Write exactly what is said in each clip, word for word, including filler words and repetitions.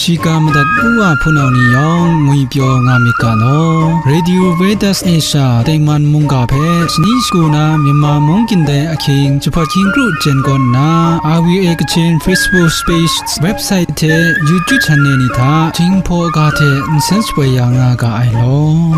Shiga madat u wa hpunau ni yawng ngwipyaw nga myit ga law. Radio Veritas Asia tengman mungga hpe shani shagu na Myanmar mungkan dai ahkying jahpawt hkying kru jen kaw nna, R V A Kachin Facebook page, website hte YouTube channel ni hta Jinghpaw ga hte nsen shapoi ya nga ga ai law.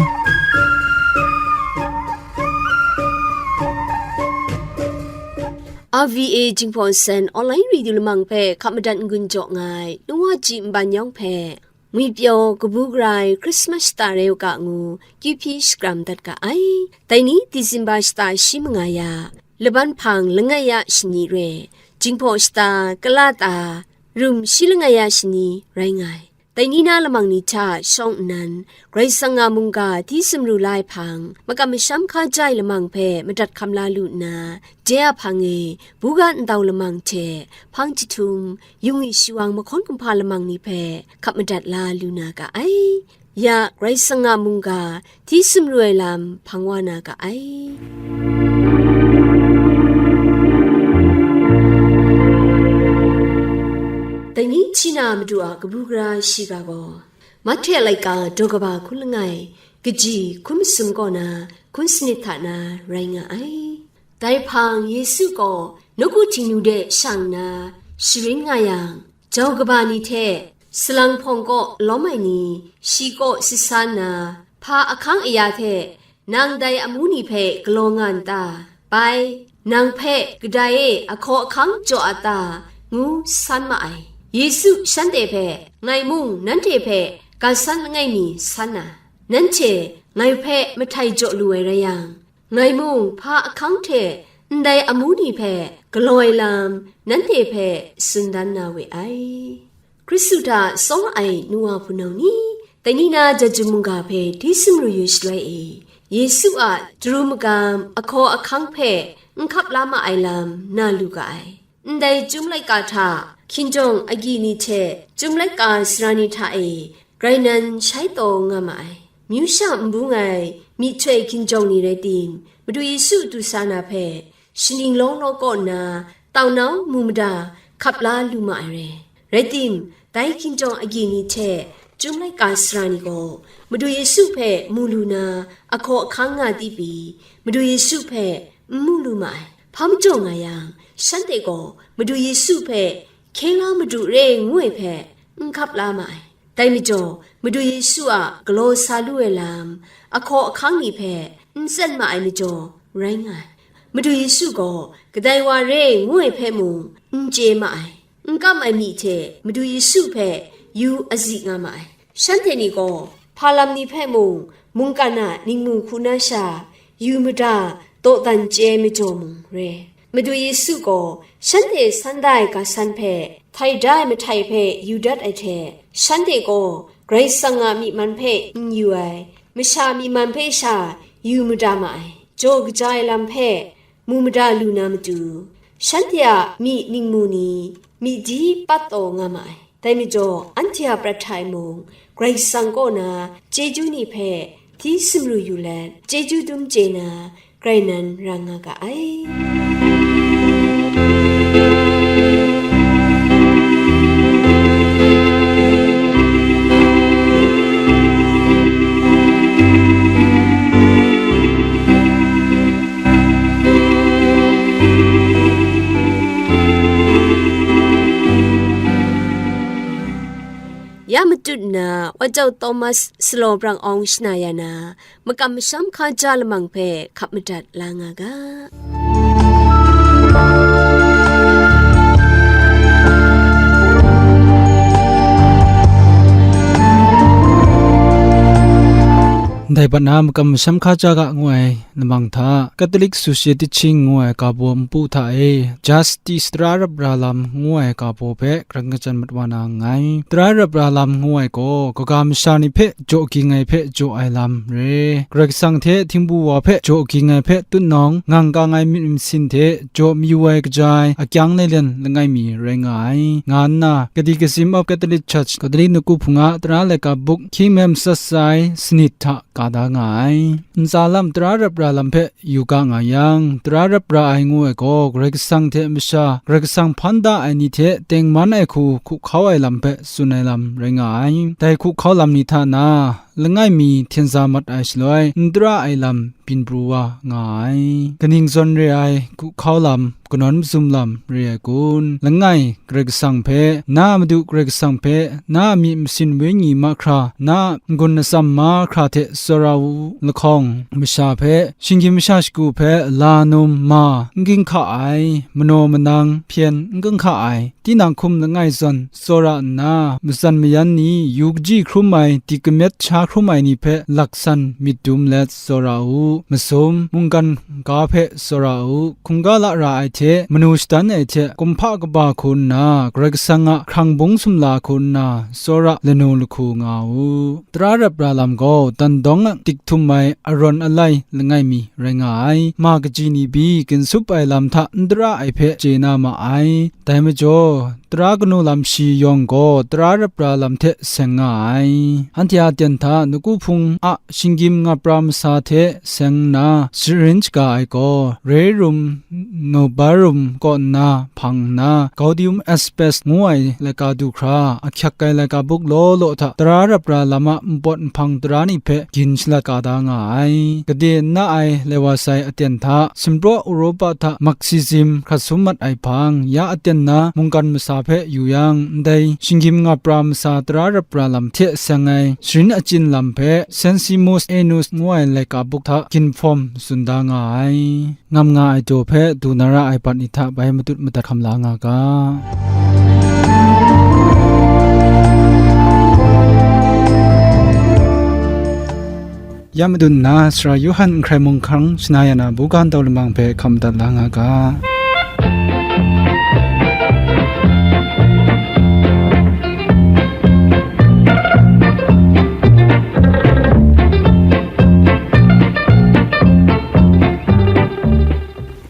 R V A Jinghpaw Nsen online radio lamang hpe hkap madat n-gun jaw nga ai, Nuwa Ji Nban yawng hpe, ngwipyaw kabu gara ai Christmas shata rai u ga ngu, kyuhpyi shakram dat ga ai. Dai ni Disemba shata shi manga ya, laban hpang langai ya shani re, Jinghpaw shata kala ta, rum shi langai ya shani rai nga ai. Dai ni na lamang ni hta shawng nnan, Karai Kasang a mungga hti sumru la ai hpang, makam masham hkaja ai lamang hpe madat hkam la lu nna, de a hpang e, buga ndau lamang hte, hpang jahtum, yung i shiwang mahkawn kumhpa lamang ni hpe hkap madat la lu na ga ai. Ya, Karai Kasang a mungga hti sumru ai lam hpang wa na ga ai. Dai ni hti na Madu a kabu gara shiga gaw, Mahte a laika daw kaba hkun langai, kaji hkun masum kaw na hkun sanit hta na rai nga ai. Dai hpang Yesu gaw nawku Htingnu de shang nna sharin nga yang, jau kaba ni hte, salang hpawng kaw lawm ai ni, shi kaw sit sa nna, hpa ahkang aya hte, "Nang dai amu ni hpe galaw nga n ta? Bai, nang hpe kadai e ahkaw ahkang jaw a ta?" ngu san ma ai. Yesu shanhte hpe, "Ngai mung nanhte hpe ga san langai mi san a, nanhte ngai hpe mahtai jaw lu ai rai yang, ngai mung hpa ahkang hte ndai amu ni hpe galaw ai lam nanhte hpe tsun dan na we ai." Hkristu hta tsawng ai nu wa hpunau ni, dai ni na Jahtum mungga hpe hti sumru yu shaloi e, Yesu a chyaru magam ahkaw ahkang hpe n hkap la ma ai lam na lu ga ai. Ndai chyum laika hta, hkinjawng agyi ni hte chyum laika sara ni hta e, grai nan shai taw nga ma ai. Myu sha n bung ai myihtoi hkinjawng ni rai tim, Madu Yesu du sa na hpe, shaning law law kaw nna, tau nau mu mada hkap la lu ma ai re. Rai tim, dai hkinjawng agyi ni hte chyum laika sara ni gaw, Madu Yesu hpe mu lu na, ahkaw ahkang nga di pyi, Madu Yesu hpe n mu lu ma ai. Hpa majaw nga yang, shanhte gaw Madu Yesu hpe hkye la Madu re ngu ai hpe n hkap la ma ai. Dai majaw, Madu Yesu a galaw sa lu ai lam, ahkaw ahkang ni hpe n tsen ma ai majaw rai nga ai. Madu Yesu gaw kadai wa re ngu ai hpe mung n chye ma ai. N kam ai myi hte Madu Yesu hpe yu azi nga ma ai. Shanhte ni gaw hpa lam ni hpe mung mungkan a ningmu hku na sha yu mada dawdan chye ai majaw mung re. Madu Yesu gaw shanhte san da ai ga san hpe htai da ai mahtai hpe yu dat ai hte, shanhte gaw Karai Kasang a myi man hpe n yu ai, masha myi man hpe sha yu mada ma ai, jaw kaja ai lam hpe mu mada lu na matu, shanhte a myi ningmu ni myi di pat taw nga ma ai. Dai majaw, anhte a prat hta e mung, Karai Kasang kaw na chyeju ni hpe hti sumru yu let, chyeju dum chye na, grai nan ra nga ga ai. Ya matut nna, Wa Jau Thomas Salaw Brang Awng shana ya na, makam masham hkaja lamang hpe hkap madat la nga ga. Ndai bat na makam masham hkaja ga ngu ai lamang hta, Catholic Association Teaching ngu ai ga baw npu hta e, Justice Tara Rap Ra Lam ngu ai ga baw hpe grang kachyan mat wa na nngai. Tara Rap Ra Lam ngu ai gaw, kaga masha ni hpe jaw ging ai hpe jaw ai lam re. Karai Kasang hte htingbu wa hpe jaw ging ai hpe tutnawng, ngang kang ai myit masin hte jaw mayu ai kaja ai akyang lelen langai mi rai nga ai, nga nna, Catechism of Catholic Church, Katolik Nawku Hpung a Tara Laika Buk, hkying hpe matsat sa ai sanit hta a da nga ai. Ntsa lam tara rap ra lam hpe yu ga nga yang, tara rap ra ai ngu ai gaw, Karai Kasang hte masha, Karai Kasang hpan da ai ni hte tengman ai hku hku hkau ai lam hpe tsun ai lam rai nga ai. Dai hku hkau lam ni hta na, langai mi hten sa mat ai shaloi, n tara ai lam byin pru wa nga ai. Kaning zawn re ai, hku hkau lam, kanawn mazum lam re ai kun? Langai, Karai Kasang hpe, na a Madu Karai Kasang hpe, na a myi masin wenyi mahkra, na a n-gun atsam mahkra hte tsawra u lahkawng, masha hpe, shinggyim masha shagu hpe, la num ma, n ginhka ai, manaw manang hpyen n ginhka ai, tinang hkum langai zawn tsawra nna, matsan mayan ni, yu kaji hkrum ai, dik kamyet sha hkrum ai ni hpe laksan myit dum let tsawra u. Masum, mungkan ga hpe tsawra u. Hkungga lara ai hte, manu shadan ai hte, kumhpa kaba hku nna, Karai Kasang a hkrang bung sumla hku nna, tsawra lanu lahku nga u. Tara rap ra lam gaw, dan dawng a dik htum ai arawn alai langai mi rai nga ai. Ma kaji ni pyi, ginsup ai lam hta n tara ai hpe chye na ma ai. Dai majaw, tara kanu lam shi yawng gaw tara rap ra lam hte seng nga ai. Anhte a aten hta nawku hpung a shinggyim ngap ra masa hte seng nna sharin shaga ai gaw, rei rum, nobar rum kaw nna hpang nna, gaudium aspes ngu ai laika du hkra, ahkyak ai laika buk law law hta tara rap ra lam a npawt nhpang tara ni hpe gin shalat ka da nga ai. Gade n na ai laiwa sai aten hta, sumpraw Europa hta Marxism hkrat sum mat ai hpang, ya aten na mungkan masa hpe yu yang, ndai shinggyim ngap ra masa tara rap ra lam hte seng ai sharin achyin lam hpe, Sensimus Enus ngu ai laika buk hta ginhpawm tsun da nga ai. Ngam nga ai daw hpe du na ra ai bat ni hta bai matut madat hkam la nga ga. Ya madun nna, Sara Yawhan n hkrai mung hkang shana ya na, buga ndau lamang hpe hkam madat la nga ga.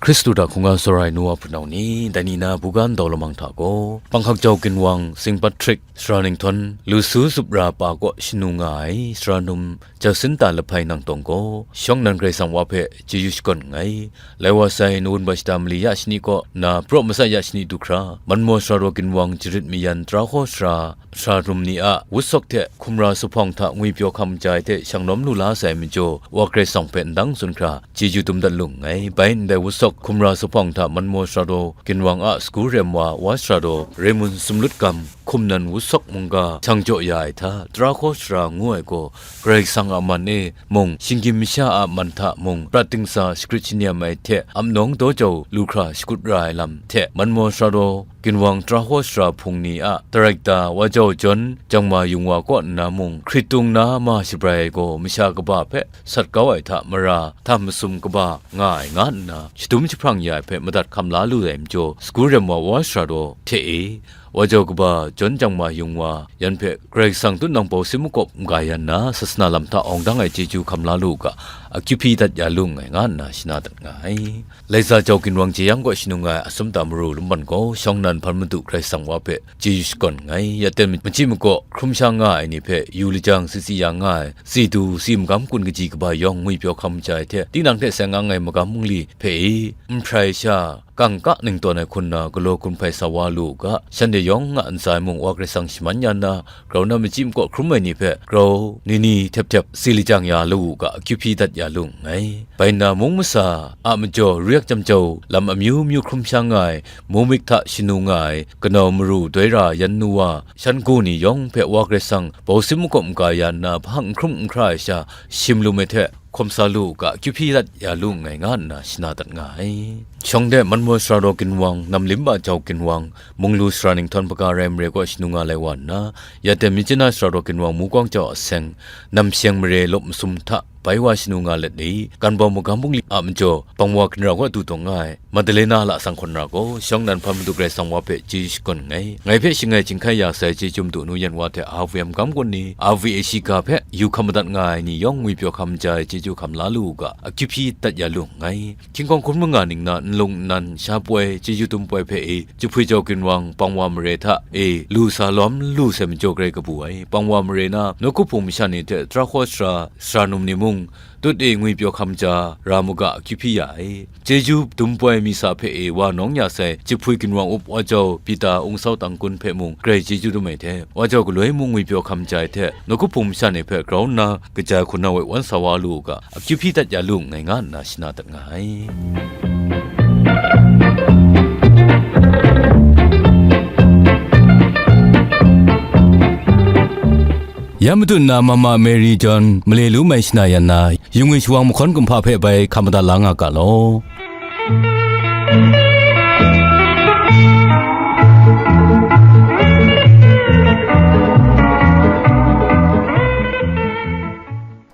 Hkristu hta hkungga tsawra ai nu wa hpunau ni, dai ni na buga ndau lamang hta gaw, Panghkak jau ginwang Saint Patrick, Sara Ninghtawng, Lusu Supra pa kaw shanu nga ai, Sara num Jacinta Lahpai Nangtawng gaw, shawng nnan Karai Kasang wa hpe chyeju shakawn nngai. Lai wa sai, nawun ba shata mali ya shani kaw na, praw masat ya shani du hkra, Manmaw Sara daw ginwang jarit mayan tara hkaw sara, sara rum ni a wutsawk hte hkumra zuphpawng hta ngwipyaw hkam ja ai hte shang lawm lu la sai majaw, Wa Karai Kasang hpe ndang tsun hkra, chyeju dum dat lu nngai. Bai ndai wutsawk hkumra zuphpawng hta Manmaw Sara daw ginwang a sagu rem wa, Wa Sara daw Raymond Sumlut Gam, hkum nan wutsawk mungga shang jaw ya ai hta, tara hkaw sara ngu ai gaw, Karai Kasang a man e mung, shinggyim masha a man hta mung, prat dingsa shagrit shaniam ai hte, ap nawng daw jau lu hkra shakut ra ai lam hte, Manmaw Sara daw ginwang tara hkaw sara hpung ni a darekta Wa Jau John Jangma Yung Wa kaw nna mung, hkritung na ma shabrai ai gaw masha kaba hpe sat kau ai hta mara, htam masum kaba nga ai nga nna, shadum jahprang ya ai hpe madat hkam la lu ai majaw, sagu rem wa Wa Sara daw hte e, Wa Jau kaba John Jangma Yung Wa, yan hpe Karai Kasang tutnang bau sim makawp n-ga yan na, sasana lam hta awng dang ai chyeju hkam la lu u ga, akyu hpyi dat ya lu nngai, nga nna shana dat nga ai. Laiza jau ginwang jeyang kaw shanu nga ai Asumta Maru Lumban gaw, shawng nnan hpan madu Karai Kasang wa hpe chyeju shakawn nngai. Ya ten machyi makaw hkrum sha nga ai ni hpe yu lajang si si ya nga ai, si du, si magam kun kaji kaba yawng ngwipyaw hkam ja ai hte, tinang hte seng ang ai magam bungli hpe i, nhprai sha, kangka ning tawn ai hku nna galaw gun hpai sa wa lu u ga, shanhte yawng a ntsa e mung Wa Karai Kasang shaman ya nna, grau na machyi makaw hkrum ai ni hpe grau ni ni htep htep si lajang ya lu u ga, akyu hpyi dat ya lu nngai. Bai nna mung masa a majaw ruyak jam jau lam amyu myu hkrum sha nga ai, mumik hta shanu nga ai, kanau maru doi ra yan nu wa, shan ku ni yawng hpe Wa Karai Kasang bau sim makawp n-ga ya nna, hpang n hkrum n hkra ai sha, shim lu me hte, hkawm sa lu u ga, akyu hpyi dat ya lu nngai, nga nna shana dat nga ai. Shawng de Manmaw Sara daw ginwang, Namlim ba jau ginwang, Munglu Sara Ninghtawng Hpaga rai mare kaw shanu nga lai wa nna, ya ten Myitkyina Sara daw ginwang Mukawng jau a seng, Namsheng mare lawp masum hta bai wa shanu nga let ni, Kanbawng magam bungli a majaw, Bangwa ginra kaw du dawng nga ai, Madalena Lasang Hkawn Ra gaw, shawng nnan hpan madu Karai Kasang wa hpe chyeju shakawn nngai. Ngai hpe shangai chyinghkai ya sai chyeju madu nu yan wa hte R V M gam kun ni, R V A shiga hpe yu hkam madat nga ai ni yawng ngwipyaw hkam ja ai chyeju hkam la lu u ga, akyu hpyi dat ya lu nngai. Hkying hkawng hkun manga ning na nlung nnan sha poi, chyeju dum poi hpe e, Jahpui Jau Ginwang pang wa mare hta e, lu sa lawm lu sai majaw grai kabu ai. Pang wa mare na, nawku hpung masha ni hte, tara hkaw sara, sara num ni mung, tut e ngwipyaw hkam ja, ra mu ga, akyu hpyi ya ai. Chyeju dum poi mi sa hpe e, wa nawng ya sai, Jahpui Ginwang up Wa Jau, Pita Ungsau Tangkun hpe mung, grai chyeju dum ai hte, Wa Jau galoi mung ngwipyaw hkam ja ai hte, nawku hpung masha ni hpe grau nna, kaja hku na woi wan sa wa lu u ga, akyu hpyi dat ya lu nngai nga nna shana dat nga ai. Ya matu nna Mama Mary John male lu mai shana yan na, yung e shawang mahkawn kumhpa hpe bai hkam madat la nga ga law.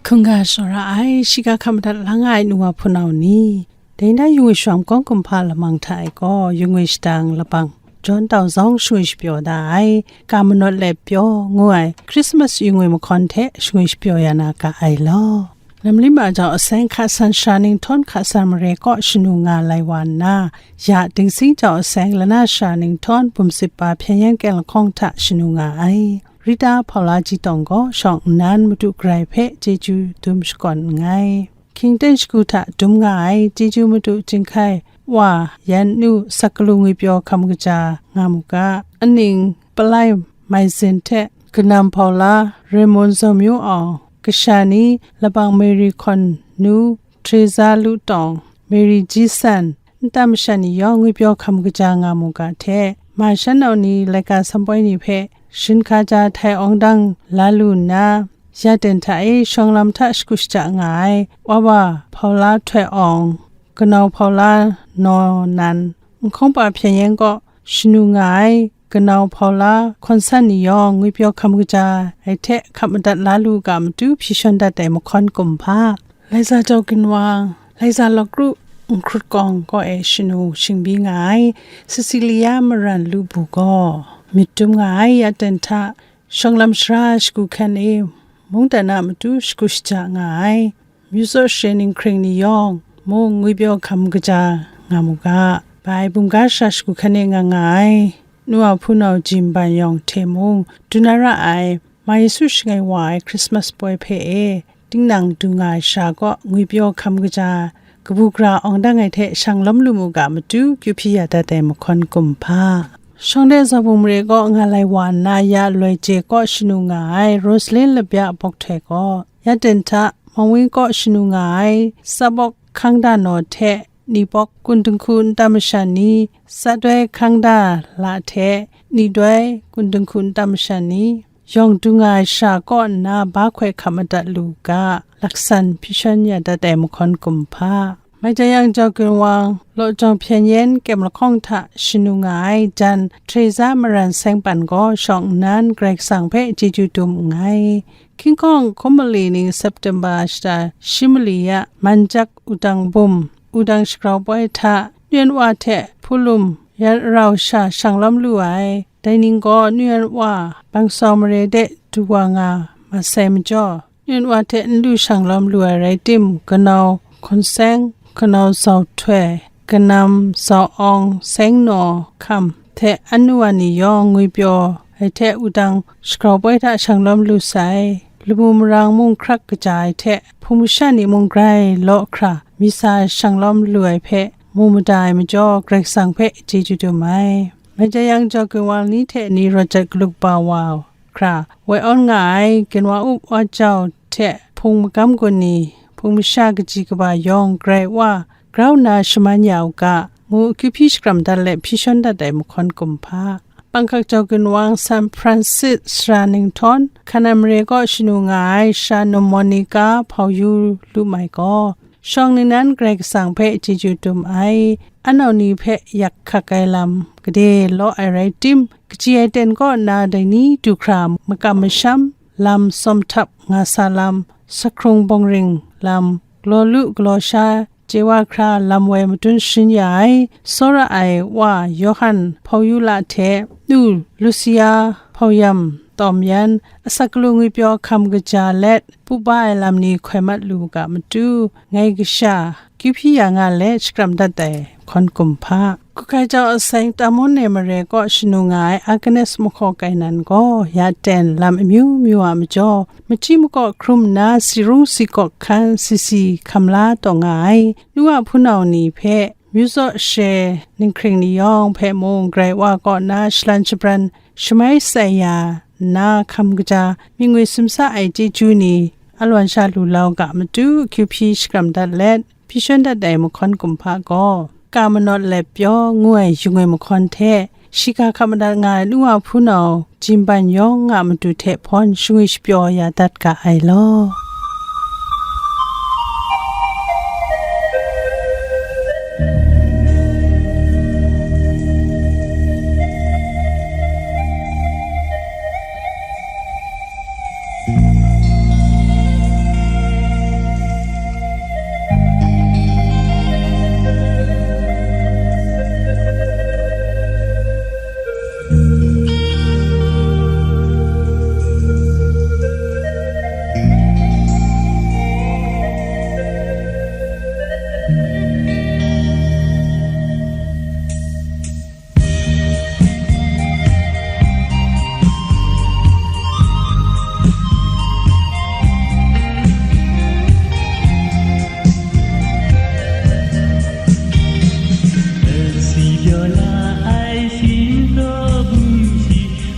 Hkungga shawra ai, shiga hkam madat la nga ai nu wa hpunau ni, dai na yung e shawang mahkawn kumhpa lamang hta e gaw, yung e shadang labang, John tau zawng shangwi shapyaw da ai, ka manawt let pyaw ngu ai Christmas yung e mahkawn hte shangwi shapyaw ya na ga ai law. Lamli ma jau aseng hka san sara ninghtawn hka san mare kaw shanu nga lai wa nna, ya dingsing jau aseng lana sara ninghtawn bum sip pa hpyen yen keng lahkawng hta shanu nga ai. Rita Paula Jitawng gaw shawng nnan madu garai hpe chyeju dum shakawn nngai. Hkying ten shagu hta dum nga ai chyeju madu Jinghkai Wa, yan nu Sakkalu ngwipyaw hkam kaja nga mu ga, aning palai mai zin hte kanam hpaula Raymond Zawmyu Awng, kasha ni labang Mary Hkawn Nu, Teresa Lu Tawng, Mary Ji San, nta masha ni yawng ngwipyaw hkam kaja nga mu ga hte, ma shan nau ni laika sanpoi ni hpe shin hkaja htai awng dang la lu nna, ya ten hta e shawng lam hta shagu shaja nga ai, wa wa hpaula htoi awng, kanau hpaula naw nan, nhkawng pa hpyen yen kaw shanu nga ai, kanau hpaula hkawn san ni yawng ngwipyaw hkam kaja ai hte hkap madat la lu ga matu hpyi shawn dat ai mahkawn kumhpa. Laiza Jau Ginwang, Laiza Lawkru Nhkrut Kawng kaw e shanu shingbyi nga ai, Cecilia Maran Lu Bu gaw myit dum nga ai, ya ten hta shawng lam sara shagu hkan e mungdan a matu shagu shaja nga ai, myu tsaw share ninghkring ni yawng mung ngwipyaw hkam kaja nga mu ga, bai bumga sara shagu hkan e nga nga ai, nu a hpunau Jin Ban Yawng hte mung dun na ra ai, Ma Yesu shangai wa ai Christmas poi hpe e, tinang du nga ai sara kaw ngwipyaw hkam kaja, kabu gara awng dang ai hte shang lawm lu mu ga matu kyu hpyi ya dat ai mahkawn kumhpa. Shawng de Zawbung mare kaw nga lai wa nna ya loi je kaw shanu nga ai Rosalin Labya Bawk Htoi gaw, ya ten hta Mawng Wing kaw shanu nga ai Tsabawk Hkangda Naw hte Nibawk Kun Dinghku nta masha ni, Tsatdoi Hkangda La hte Nidoi Kun Dinghku nta masha ni, yawng du nga ai sara kaw nna ba hkoi hkap madat lu u ga, laksan hpyi shawn ya dat ai mahkawn kumhpa. Mai Jayang Jau Ginwang, Law Jawng Hpyen Yen Kyem Lahkawng hta shanu nga ai jan Teresa Maran Seng Pan gaw shawng nnan Karai Kasang hpe chyeju dum nngai. Hkying hkawng hkum mali ning September shata shi mali ya, Manjak Wudang Bum, Wudang Shagrau Poi hta, Nuyen Wa hte Hpulum yan rau sha shang lawm lu ai. Dai ning gaw Nuyen Wa Bangsau mare de du wa nga masai majaw, Nuyen Wa hte n lu shang lawm lu ai rai tim, kanau Hkawn Seng, kanau Zau Htoi, kanam Zau Awng Seng Naw Hkam hte anu wa ni yawng ngwipyaw ai hte wudang Shagrau Poi hta shang lawm lu sai. Lamu marang mung hkrak kaja ai hte, hpung masha ni mung grai law hkra mi sa shang lawm lu ai hpe, mu mada ai majaw, Karai Kasang hpe chyeju dum ai. Mai Jayang Jau Ginwang ni hte ni rawt jat galuk ba wa hkra woi awn nga ai, Ginwang up Wa Jau hte hpung magam gun ni, hpung masha kaji kaba yawng Karai Wa grau nna shaman ya u ga, ngu akyu hpyi shakram dat let hpyi shawn dat ai mahkawn kumhpa. Bangkok Jau Ginwang San Francis sara ninghtawn, Hkanan mare kaw shanu nga ai sara num Monica Hpau Yu Lu Mai gaw, shawng ningnan Karai Kasang hpe chyeju dum ai, anau ni hpe yak hkak ai lam gade law ai rai tim, kaji ai ten kaw nna dai ni du hkra makam masham, lam tsawm htap nga sa lam, sahkrung bawng ring lam, galaw lu galaw sha, chye wa hkra lam woi madun sharin ya ai, tsawra ai wa Yawhan Hpau Yu La hte nu Lusia Hpau Yam tawm yan, asak galu ngwipyaw hkam kaja let, pupa ai lam ni hkoi mat lu u ga matu, ngai kasha, kyu hpyi ya nga let shakram dat ai hkawn kumhpa. Hkuhkai jau aseng Tamon e mare kaw shanu nga ai Agnes mahkaw kainan gaw, ya ten lam amyu myu a majaw, machyi makaw hkrum nna, si rung si kawk hkan si si hkam la taw nga ai, nu a hpunau ni hpe, myu zaw she ninghkring ni yawng hpe mung, Karai Wa kaw na shalan shabran shamai sai ya nna, hkam kaja myit ngwi sumsa ai chyeju ni, alawan sha lu lau ga matu, kyu hpyi shakram dat let, hpyi shawn dat ai mahkawn kumhpa gaw, ka manawt let pyaw ngu ai yung ai mahkawn hte, shiga hkap madat nga ai nu a hpunau jimban yawng a matu hte hpawn shangwi shapyaw ya dat ga ai law.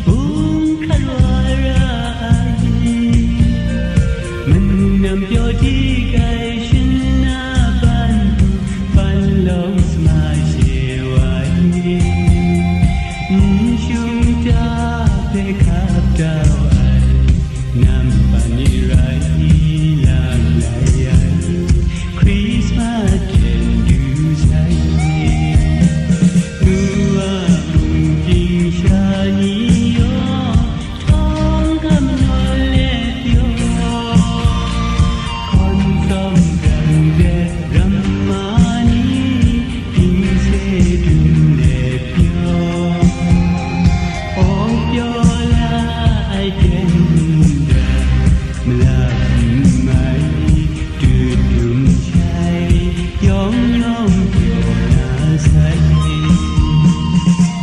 Bung hkra wa ra ai, manu nam pyaw di kai shin na ban du, ban long sama she wa ai, n shung ta hpe hkap tau ai, nam ban ni rai lang lai ai. Christmas jen du sai, nu a mung ting sha ni yawng, htawng gam naw let pyaw, hkawn tsawm dang let ramma ni, ting se dun let pyaw, awng pyaw la ai ten dang, malap n mai, dut dum shai, yawng yawng pyaw na sai.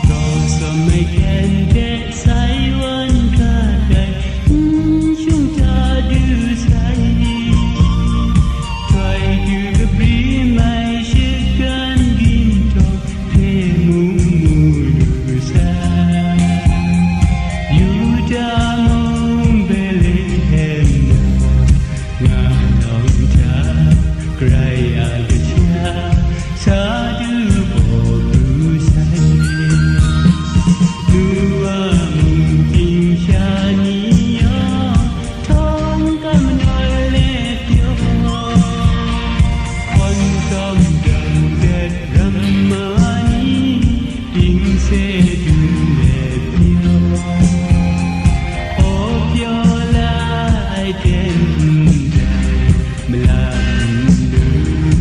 Daw sawm ai hkyen hte sai wan ga ai, n shung ta du sai. Htoi du kabri mai shakran ginhtawng hpe mu mu lu sai. Yuda mung Betlehem na, nga nawng hta, Karai a kasha, sa du baw pru sai. Nu a mung ting sha ni yawng, htawng gam naw let pyaw, hkawn tsawm dang let ramma ni, ting se dun let pyaw, aw pyaw la ai ten ndai, malap n lu.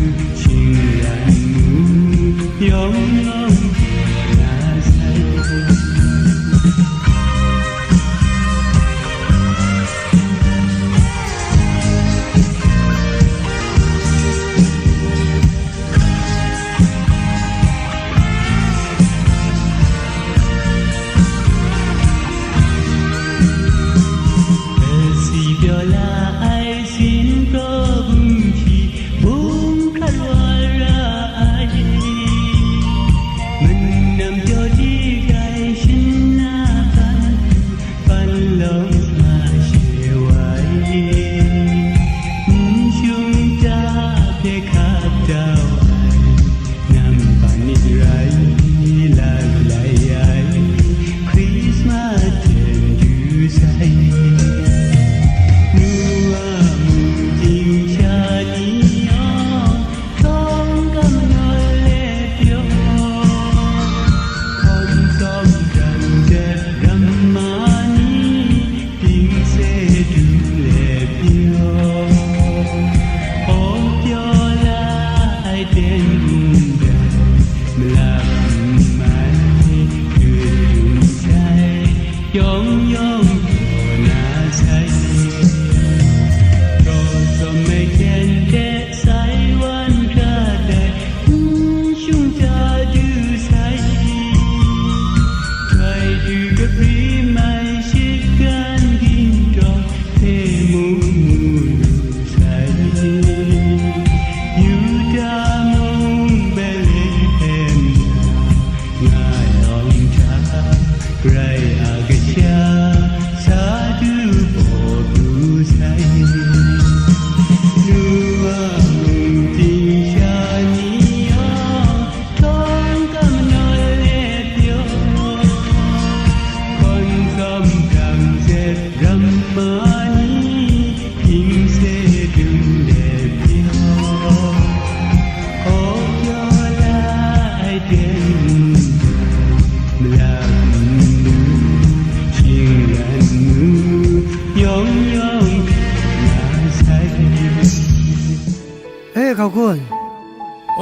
E hkau kun.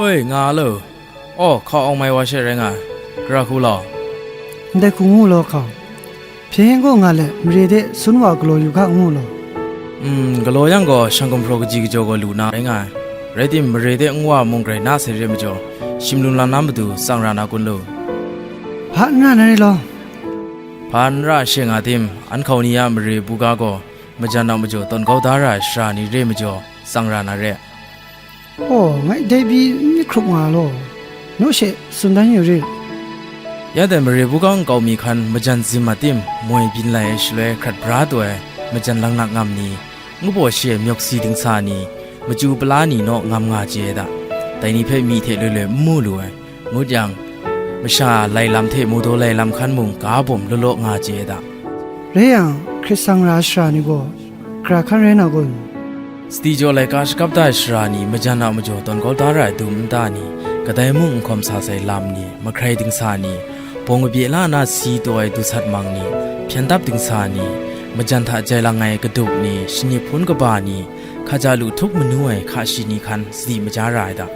Oi, nga lo. Aw, hkau awng mai wa she rai nga ai. Gara hku law. Ndai hku ngu law hkau. Hpyen yen gaw nga let, mare de sun wa galaw yu ga ngu law. Mm, galaw yang gaw, shang gumhpraw kaji kajaw gaw lu na rai nga ai. Rai tim, mare de nwa mung grai na sai re majaw, shim lum lam na matu tsang ra na kun lu. Hpa n ra na re law. Hpa n ra she nga tim, an hkau ni a mare buga gaw, majan a majaw tawn kau da ra ai shara ni re majaw, tsang ra na re. Aw, ngai dai pyi n myit hkrup nga law, naw she tsun dan yu rit. Ya dai mare buga nkau mi hkan majan zim a tim moi byin lai ai shaloi hkrat bra taw ai majan langnak ngam ni, ngu baw shi ai myawk si dingsa ni, machyu pala ni naw ngam nga chye ai da. Dai ni hpe myi hte loi loi n mu lu ai, ngut yang, masha lai lam hte mawdaw lai lam hkan mung ga bawm law law nga chye ai da. Rai yang, hkrit sang ra ai shara ni gaw, gara hkan rai na kun? Sadi jaw laika shakap da ai shara ni, majan a majaw tawn kau da ra ai dum nta ni, kadai mung n hkawm sa sai lam ni, mahkrai dingsa ni, bawng kabye la na si taw ai dusat mang ni, hpyen dap dingsa ni, majan hta jai lang ai kadup ni, shanip hpun kaba ni, hkaja lu htup manu ai hka shi ni hkan sadi maja ra ai da.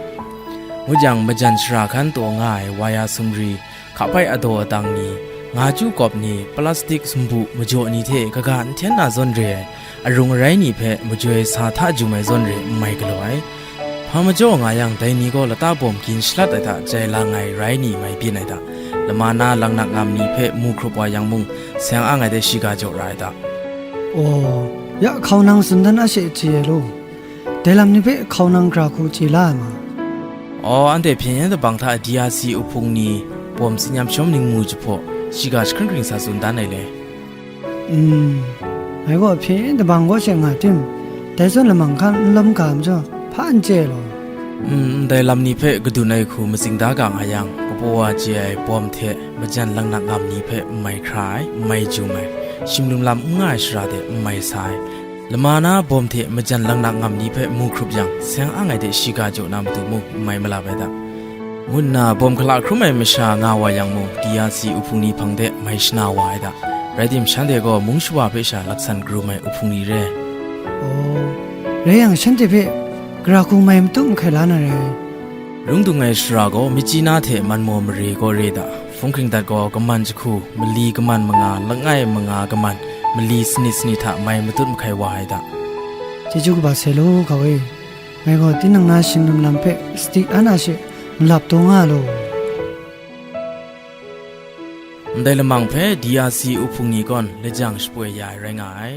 Ngut yang, majan shara hkan taw nga ai waya sumri, hkapai adaw adang ni, nga chyu kawp ni, plastik sumbu majaw ni hte kaga n hten na zawn re ai, arung arai ni hpe majoi sa hta jum ai zawn re n mai galaw ai. Hpa majaw nga yang, dai ni gaw lata bawm gin shalat ai hta jai lang ai rai ni mai byin ai da. Lama na langnak ngam ni hpe mu hkrup wa yang mung, seng ang ai de shiga jaw ra ai da. Aw, ya hkau nang tsun dan a she chye ai law. Dai lam ni hpe hkau nang gara hku chye la ai ma? Aw, anhte hpyen yen dabang hta D R C uhpung ni, bawm tsin yam shawm ningmu jahpaw, shiga jahkring hkring sa tsun dan ai le. Mm, ngai gaw hpyen yen dabang kaw she nga tim, dai zawn lamang hkan n lawm ga majaw, hpa n chye law. Mm, ndai lam ni hpe kadun ai hku matsing da ga nga yang, kapaw wa chye ai bawm hte majan langnak ngam ni hpe n mai hkra ai, n mai jum ai, shim lum lam n nga ai shara de n mai sa ai, lama na bawm hte majan langnak ngam ni hpe mu hkrup yang, seng ang ai de shiga jaw na matu mung n mai malap ai da, ngu nna bawm hkala hkrum ai masha nga wa yang mung, D R C uhpung ni hpang de mai shana wa ai da. Rai tim, shanhte gaw mung shawa hpe sha laksan karum ai uhpung ni re. Aw, rai yang, shanhte hpe gara hku mai matut mahkai la na rai. Rung dung ai shara gaw, Myitkyina hte Manmaw mare gaw re da. Hpung hkring dat gaw, kaman jahku, mali kaman manga, langai manga kaman, mali sanit sanit hta mai matut mahkai wa ai da. Chyeju kaba sai law, hkau e. Ngai gaw tinang na shim lum lam hpe sadi an a she malap taw nga law. Ndai lamang hpe D R C uhpung ni gawn lajang shapoi ya ai rai nga ai.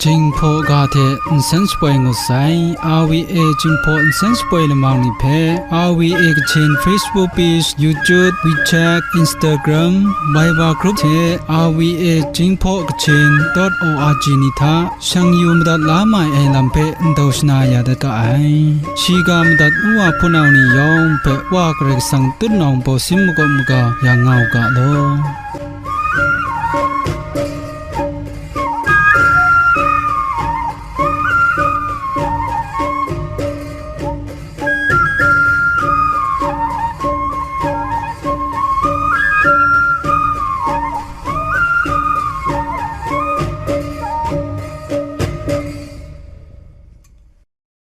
Jinghpaw ga hte nsen shapoi ngut sai, R V A Jinghpaw nsen shapoi lamang ni hpe, R V A Kachin Facebook page, YouTube, WeChat, Instagram, Viber group hte R V A Jinghpaw Kachin dot O R G ni hta shang yu madat la mai ai lam hpe ndau shana ya dat ga ai. Shiga madat u wa hpunau ni yawng hpe Wa Karai Kasang tutnawng bawsin makawp maga ya nga u ga law.